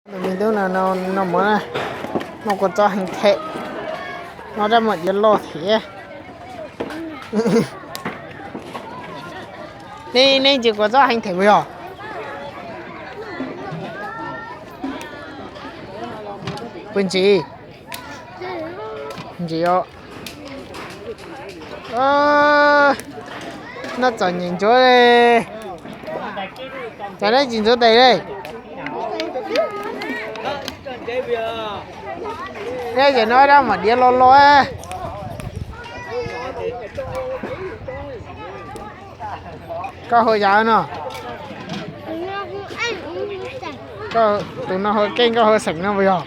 Tus me tub no, no mov na, noj kua txob heev thiab, noj rab muam diav loj thiab. Nej, nej ntsis kua txob heev thiab puas yog? Puas ntsim? Ntsim os. Noj txom nyem ntsuav li. Cas neb tsis ntxuav tes li? Neb ces noj rab muam diav loj loj. Koj hu yam no? Tus no hu Keej, koj hu Xeem no puas yog?